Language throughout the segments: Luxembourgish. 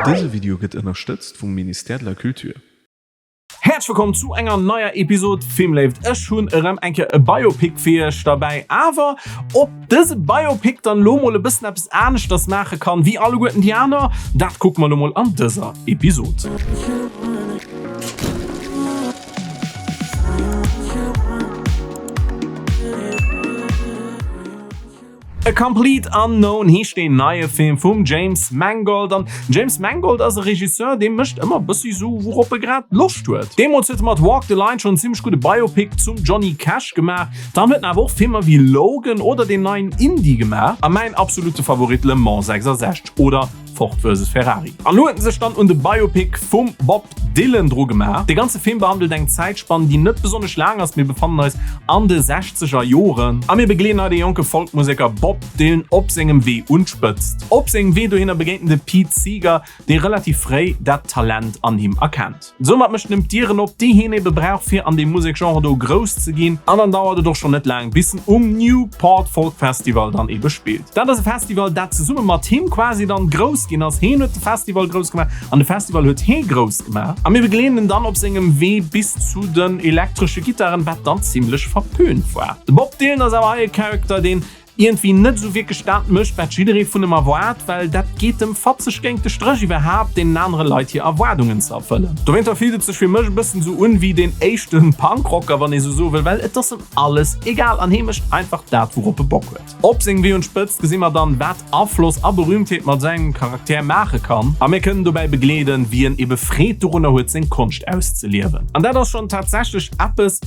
Dëse Video gëtt ënnerstëtzt vum Ministère de la Culture. Häerzlech wëllkomm zu enger neier Episode Filmléift. Ech hunn erëm eng Kéier e Biopic fir iech derbäi. Awer ob dëse Biopic dann elo mol e bëssen eppes aneschters maache kann wéi alleguerten déi aner, dat kucke mer elo mol an dëser Episode. A Complete Unknown heescht deen neie Film vum James Mangold. An James Mangold ass e Regisseur, dee mécht ëmmer bëssi sou, wourop e grad Loscht huet. Deemools huet e mat Walk the Line schonn en zimmlech gudde Biopic zum Johnny Cash gemaach. Dann huet en awer och Filmer wéi Logan oder deen neien Indy gemaach. A mäin absolutte Favorit Le Mans 66 oder Ford versus Ferrari. An lo huet en sech dann un de Biopic vum Bob Dylan dru gemaach. De ganze Film behandelt eng Zäitspann, déi net besonnesch laang ass. Mir befannen eis an de sechzeger Joren a mir begleeden hei de jonke Folkmuseker Bob Dylan op sengem Wee un d'Spëtzt. Op sengem Wee dohinner begéint en de Pete Seeger, dee relativ fréi dat Talent an him erkennt. Soumat mécht en em d'Dieren op, déi heen ebe brauch fir an deem Musekgenre do grouss ze ginn. An dann dauert et och schonn net laang, bis en um Newport Folk Festival dann ebe spillt. Dat ass e Festival, dat zesumme mat him quasi dann grouss ginn ass. Heen huet de Festival grouss gemaach an de Festival huet hee grouss gemaach. A mir begleeden en dann op sengem Wee bis zu den elektresche Gittaren, wat dann zimmlech verpönt war. De Bob Dylan ass awer hei e Charakter, deen iergendwéi net esou wierklech dat mécht, wat jidderee vun em erwaart, well dat geet em fatzeg géint de Stréch, iwwerhaapt deenen anere Leit hir Erwaardungen ze erfëllen. Dowéinter fillt et sech fir mech e bëssen esou un wéi deen éischte Punkrocker, wann ee sou soe wëll, well et ass em alles egal an hee mécht einfach dat, wourop e Bock huet. Op sengem Wee un d'Spëtzt gesi mer dann, wat Afloss a Berühmtheet mat sengem Charakter maache kann a mir kënnen dobäi begleeden, wéi en ebe Freed dorunner huet, seng Konscht auszeliewen. An dat ass schonn tatsächlech eppes,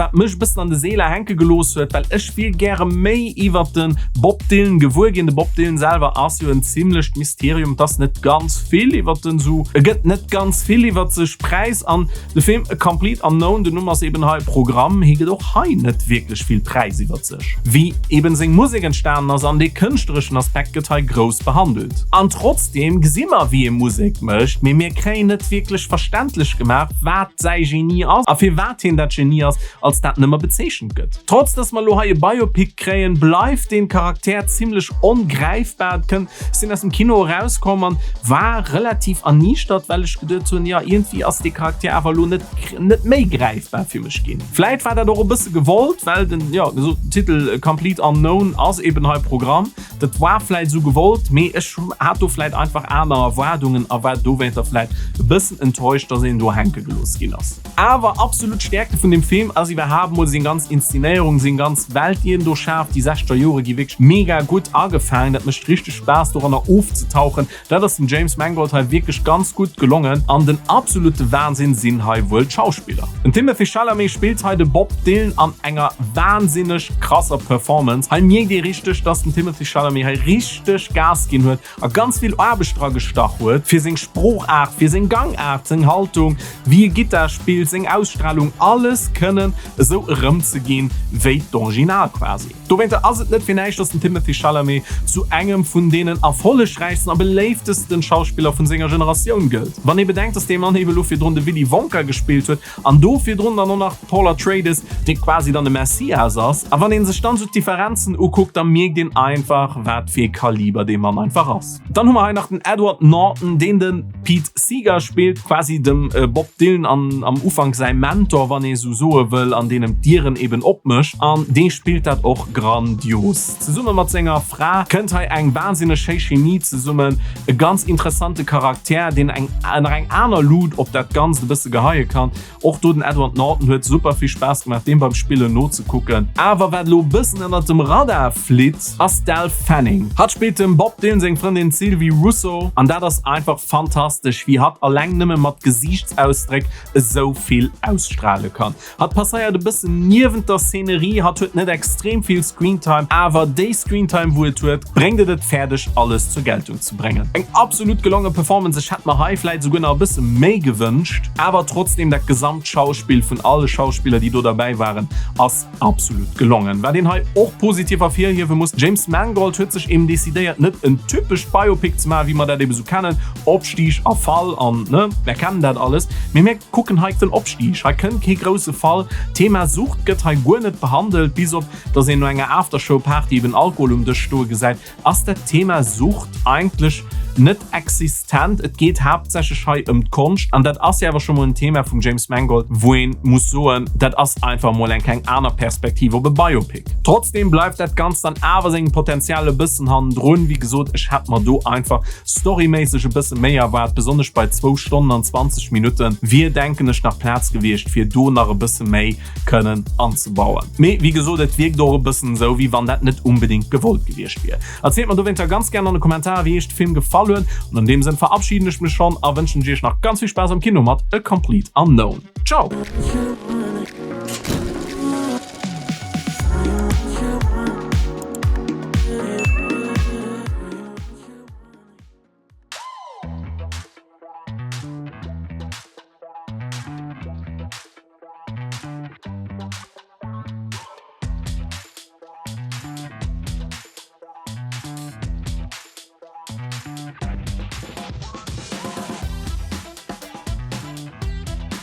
wat mech e bëssen an de Seeler hänke gelooss huet, well ech wier gäre méi iwwert de Bob Dylan gewuer ginn. De Bob Dylan selwer ass jo en zimmlecht Mysterium, et ass net ganz vill iwwert en sou, e gëtt net ganz vill iwwert sech präis an de Film A Complete Unknown, den Numm ass eben hei Programm, hie gëtt och hei net wierklech vill präis iwwert sech. Wéi eben seng Musek entstanen ass an dee kënschtlerechen Aspekt gëtt hei grouss behandelt. An trotzdeem gesi mer wéi e Musek mécht, mee mir kréien net wierklech verständlech gemaach wat säi Genie ass a firwat hien dat Genie ass als dat nëmmer bezeechent gëtt. Trotz dass mer elo hei e Biopic kréien, bleift dee Charakter zimmlech ongräifbar. Et kënnt, ech sinn aus dem Kino erauskomm an war relativ erniichtert, well ech geduet hunn, jo iergendwéi ass dee Charakter awer elo net net méi gräifbar fir mech ginn. Vläit war dat och e bësse gewollt, well den, jo, gesot, den Titel Complete Unknown ass eben hei Programm. Dat war vläit esou gewollt, mee ech hat do vläit einfach aner Erwaardungen a war dowéinter vläit e bëssen enttäuscht, dass een do hänke gelooss ginn ass. Awer absolut Stäerkte vun dem Film ass iwwerhaapt mol seng ganz Inszenéierung, seng ganz Welt, déi en do schaaft. Déi sechzeger Jore gi wierklech mega gutt agefaangen, dat mécht richteg Spaass doranner ofzetauchen. Dat ass dem James Mangold hei wierklech ganz gutt gelongen an den absolute Wahnsinn sinn hei wuel d'Schauspiller. Den Timothée Chalamet spillt hei de Bob Dylan an enger wahnsinneg krasser Performance. Hei mierkt ee richteg, dass den Timothée Chalamet hei richteg Gas ginn huet a ganz vill Aarbecht dra gestach huet, fir seng Sproochaart, fir seng Gangaart, seng Haltung, wéi e Gittar spillt, seng Ausstralung, alles kënnen esou erëmzeginn wéi d'Original quasi. Dowéinter ass et net fir näischt, dass den Timothée Chalamet zu engem vun deenen erfollegräichsten a beléiftesten Schauspiller vun senger Generatioun gëllt. Wann ee bedenkt, dass dee Mann ebe lo virdrun de Willy Wonka gespillt huet an do virdrun dann och nach Paul Atreides, dee quasi dann de Messias ass. A wann ee sech dann sou d'Differenzen ukuckt, da mierkt een einfach, wat fir ee Kaliber dee Mann einfach ass. Dann hu mer hei nach den Edward Norton, deen de Pete Seeger spillt, quasi dem Bob Dylan an am Ufank säi Mentor, wann ee sou soe wëll, an deen em d'Dieren eben opmécht. An dee spillt dat och grandios. Zesumme mat senger Fra kënnt hei eng wahnsinneg schéi Chemie zesummen. E ganz interessante Charakter, deen eng nach eng aner Lut op dat Ganzt e bësse geheie kann. Och do den Edward Norton huet super vill Spaass gemaach deem beim Spillen nozekucken. Awer wat elo e bëssen ënnert dem Radar flitt ass d'Elle Fanning. Hatt spillt dem Bob Dylan seng Frëndin Sylvie Russo an dat ass einfach fantastesch wéi hatt alleng nëmme mat Gesiichtsausdréck esou vill ausstrale kann. Hatt passéiert e bëssen niewent der Szenerie, hatt huet net extrem vill Screentime, awer déi Screentime wou et huet, bréngt et et fäerdeg alles zur Geltung ze bréngen. Eng absolut gelonge Performance, ech hätt mer hei vläit esouguer nach e bësse méi gewënscht, awer trotzdem dat gesamt Schauspill vun alle Schauspiller déi do derbäi waren ass absolut gelongen. Wat een hei och positiv ervirhiewe muss, James Mangold huet sech eben decidéiert net en typescht Biopic ze maachen wéi mer dat eben esou kennen, Opstieg a Fall an ne, mer kennen dat alles, mee mir kucken hei den Opstieg, hei kënnt kee grousse Fall, Thema Sucht gëtt hei guer net behandelt, bis op dass een no enger Aftershow-Party eben Alkohol um Dësch stoe gesäit, ass dat Thema Sucht eigentlech. net existent. Et geet haaptsächlech hei ëm d'Konscht an dat ass jo awer scho mol en Thema vum James Mangold, wou een muss soen, dat ass einfach mol eng kleng aner Perspektiv op e Biopic. Trotzdem bleift dat Ganzt dann awer sengem Potenzial e bëssen hannendrun. Wéi gesot, ech hätt mer do einfach storyméisseg e bësse méi erwaart, besonnesch bei zwou Stonnen an 20 Minutten wier, denken ech, nach Plaz gewiescht, fir do nach e bësse méi kënnen anzebauen. Mee wéi gesot, et wierkt och e bëssen esou, wéi wann dat net onbedéngt gewollt gewiescht wier. Erzielt mer dowéinter ganz gären an de Kommentarer, wéi iech de Film gefall huet. An an deem Sënn verabschieden ech mech schonn a wënschen ech iech nach ganz vill Spaass am Kino mat A Complete Unknown. Ciao!